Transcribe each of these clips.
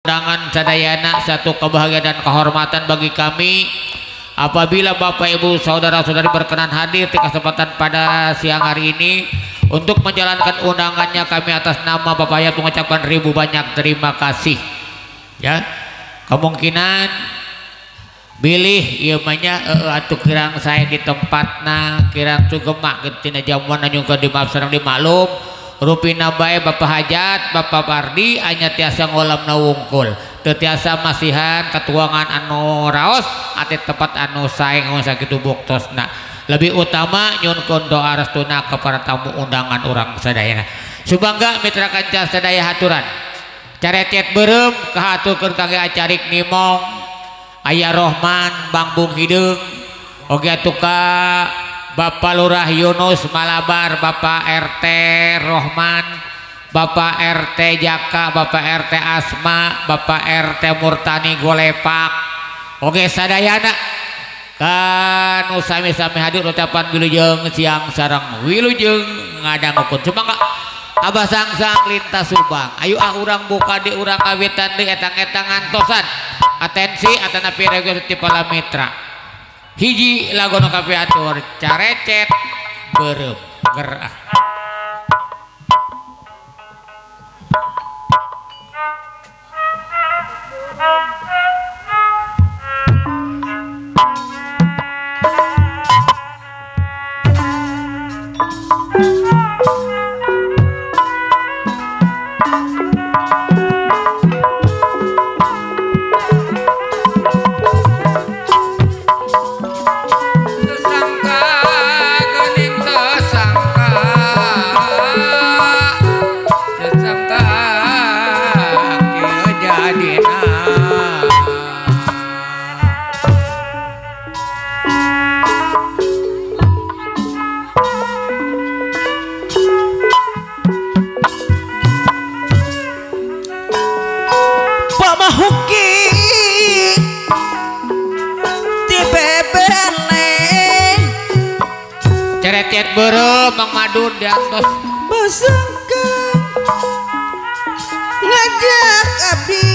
Undangan sadayana satu kebahagiaan dan kehormatan bagi kami apabila Bapak Ibu saudara-saudari berkenan hadir di kesempatan pada siang hari ini untuk menjalankan undangannya. Kami atas nama Bapak Ayat mengucapkan ribu banyak terima kasih ya. Kemungkinan bilih ieu mah nya atuh kirang saya di tempatna kirang sugemak tina jamuan nyungkeun dimaaf sareng dimaklum rupina bae Bapak Hajat Bapak Pardi anya tiasa ngolamna wungkul teu tiasa masihan katuangan anu raos ate tempat anu sae sakitu buktosna. Lebih utama nyunkeun doa restuna kepada tamu undangan urang sadayana. Subangga mitra kanca sadaya haturan carecet beureum kahaturkeun kangge acarik nimong Aya Rohman Bangbung Hideung oge atuh ka Bapak Lurah Yunus Malabar, Bapak RT Rohman, Bapak RT Jaka, Bapak RT Asma, Bapak RT Murtani Golepak. Oke sadayana kanu sami-sami hadir ucapan wilujeng siang sareng wilujeng ngadangukeun. Sumangga Abah Sangsang lintas Subang. Ayo ah urang buka di urang kawitan deui etang-etang ngantosan. Atensi atanapi rego ti pala mitra. Hiji lagu nu kapiatur carecet beureum gerah. Carecet beureum Mang Madun di atas basangka ngajak abdi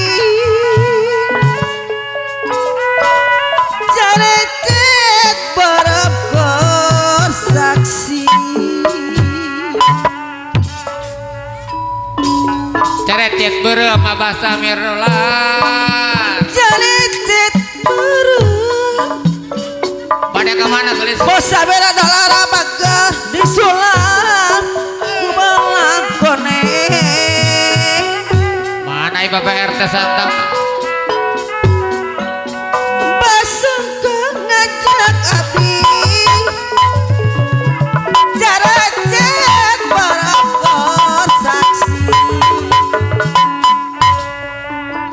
carecet beureum keur saksi carecet beureum Abah Samirlan carecet beureum pada kemana gelis bosa bera dolar abagah disulam kumalakone mana ieu Bapak RT santap basangka ngajak abdi carecet barakor saksi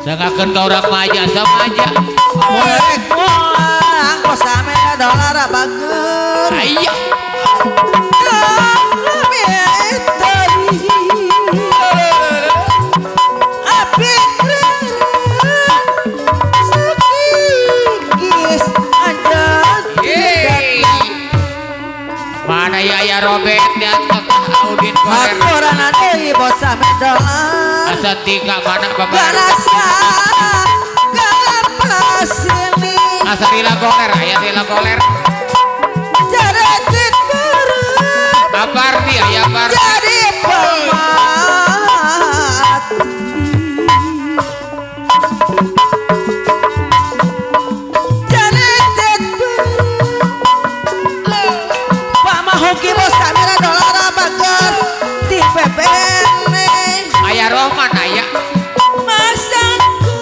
sangakeun ka urang maja sama aja boleh pulang bosa bera dolar abagah aya mana ya ya Robert di atas Audin Korer aturan deui bosa medolan asa tiga mana Bapak garasa garapasini asa lila goler aya lila goler carecet beureum Bapardi aya Pardi jadi pemat carecet beureum Pamahuki bosa merah dolar bager di PPN aya Rohman aya masangku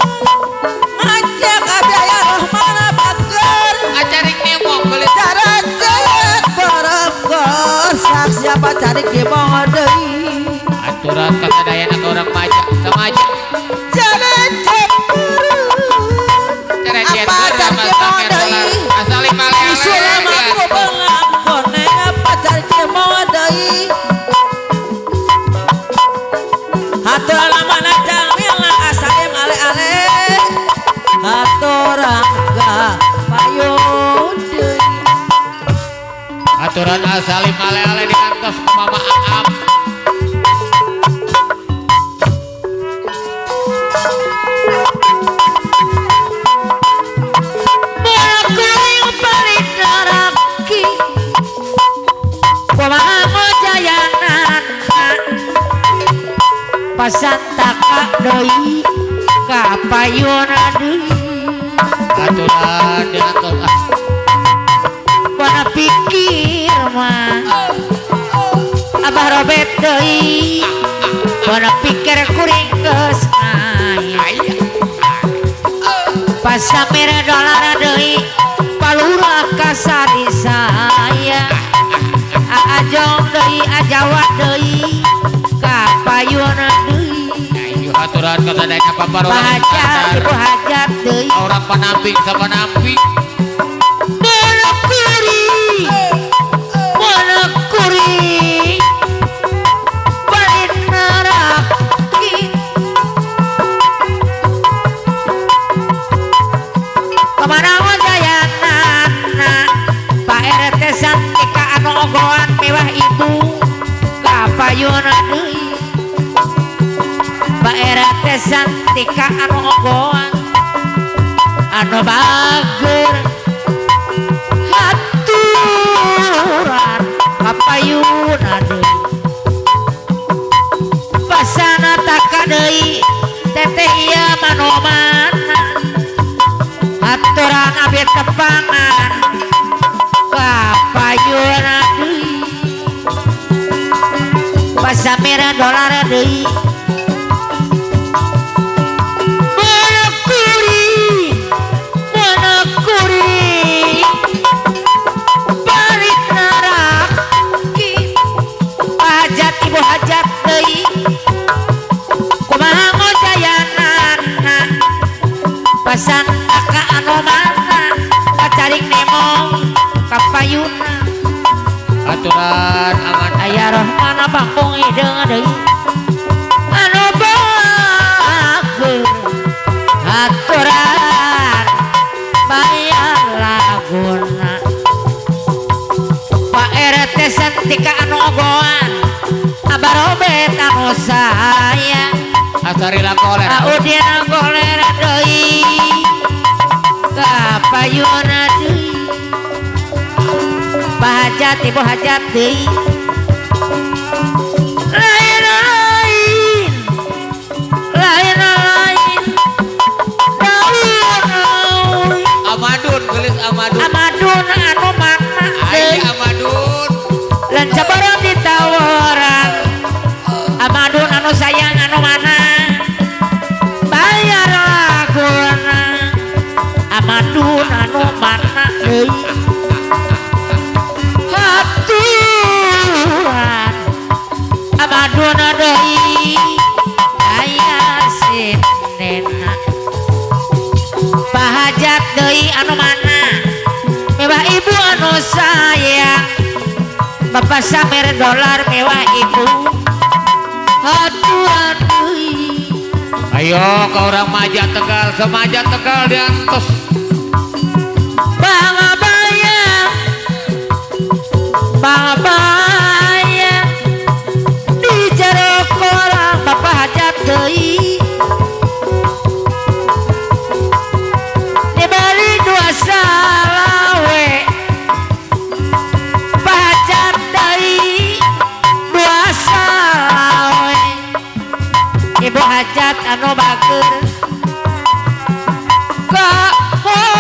ngajak abdi aya Rohman bager acarik nemo gelis carecet beureum keur saksi apa carik nemo deui aturan kasadayana ka urang maja sama aja carecet beureum carecet apa beureum carik asa nemo dolar deui asa lima disulam lele aku belakone apa carik nemo deui hatur lamana jamila asalim ale-ale hatur angga payun deui aturan asalim ale-ale diantos ku Mama Aam. Pasantaka deui kapayuna deui aturan diatur ah mana pikir mah Abah Robet deui mana pikir kuring geus aya pasamera dolar deui palurah kasari saya ajong deui ajawa deui kapayuna deui aturan kasadayana papar urang ibu hajat deui orang panamping sapanamping mana kuri balik naraki kemana wajayanana Pak RT Santika anu ogoan mewah ibu kapayuna deui Pak RT Santika anu ogoan anu bager haturan kapayuna deui pasana taka deui teteh ieu manomana haturan abdi tepangan kapayuna deui pasamera dolar deui hajat deui kumaha ngojayanana pasan ka anu mana pacaring nemong kapayuna aturan aman aya rohmana bangkong hideung deui anu bager aturan bayar laguna Pak RT Santika anu ogoan Abah Robet anu sayang Asari lakoler Udin goler deui kapayuna deui Pak hajat ibu hajat deui lain lain lain lain daun Amadun gelis Amadun Amadun anu mana deui Amadun lanca barang ditawaran Amadun anu sayang anu mana bayar laguna Amadun anu mana deui haturan Amadun deui aya sinena Pahajat deui anu mana mewah ibu anu sayang Bapak Samir dolar mewah ibu haturan deui. Ayo ke orang Maja Tegal, semaja Tegal diantos. Bang bayang, bang bayang di jero kolang Bapak hajat deui. Di bali dua salawe hajat deui dua salawe ibu hajat anu bager kahoyong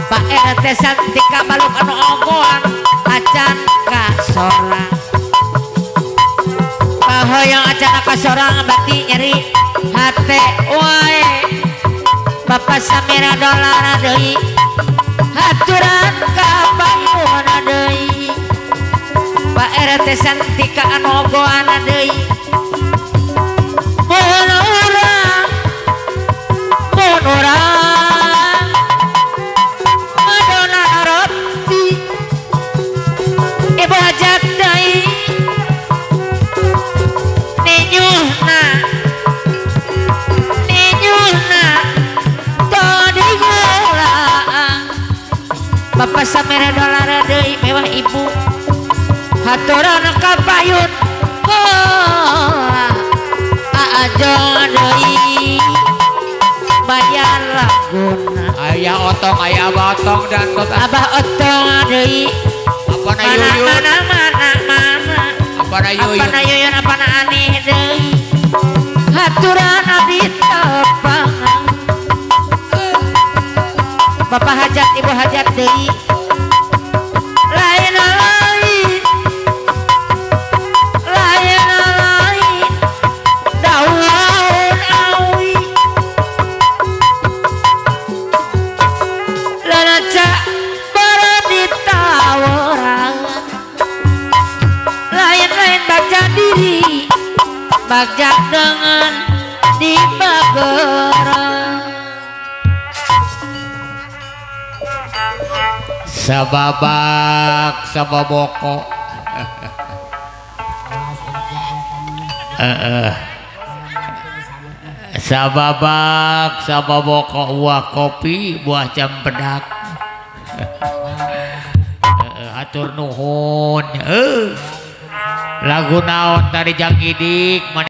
Pak RT Santika baluk anu ogoan acan ka sorang kahoyong acan ka sorang berarti nyeri hate wae Bapak Samira dolar deui haturan kapayuna deui Pak RT Santika anu ogoan deui mun urang madona roti ibu hajat deui ninyuhna ninyuhna tong digulaang Bapak Samira dolar deui mewah ibu haturan kapayun ajo deui bayar laguna ayah otong ayah abah otong dan abah otong deui apa na yuyun mana mana mana Apana Yuyun? Apana Yuyun apana aneh deui. Haturan abdi tepangan. Bapak hajat ibu hajat deui. Lain lain. Lain lain. Daun awi. Lalaca baru ditawaran. Lain-lain bagja diri, bagja dengan di bageran. Sababak sababoko. Sababak sababoko buah kopi buah cempedak. Hatur nuhun. Lagu naon tadi Jang Idik.